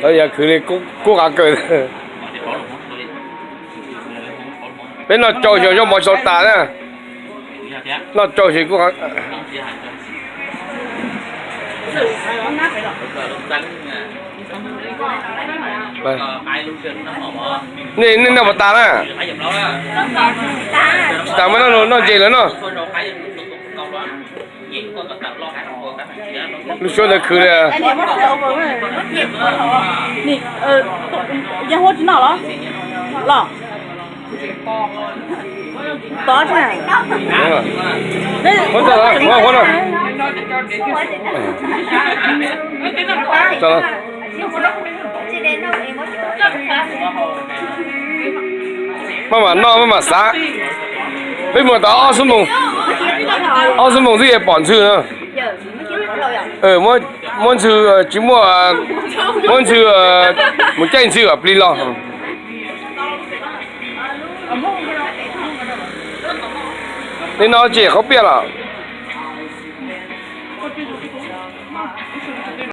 Yog khwv li kub qhov kawg. Peb noj tsau xyov zaub mov sau tas na. Noj tsau xyov kub qhov. Nej noj puas tas na? Tsis tas mas noj ntses lawm no. Lub suab ntawd khwv li. Maj mam noj maj mam xav. Peb mus tau ob xuab moos, ob xuab moos twb yuav pom ntxhw na. Muab ntxhw, tsis muaj, muab ntxhw, mus caij ntxhw kom plig los. Nej noj tsis qhov piaj los?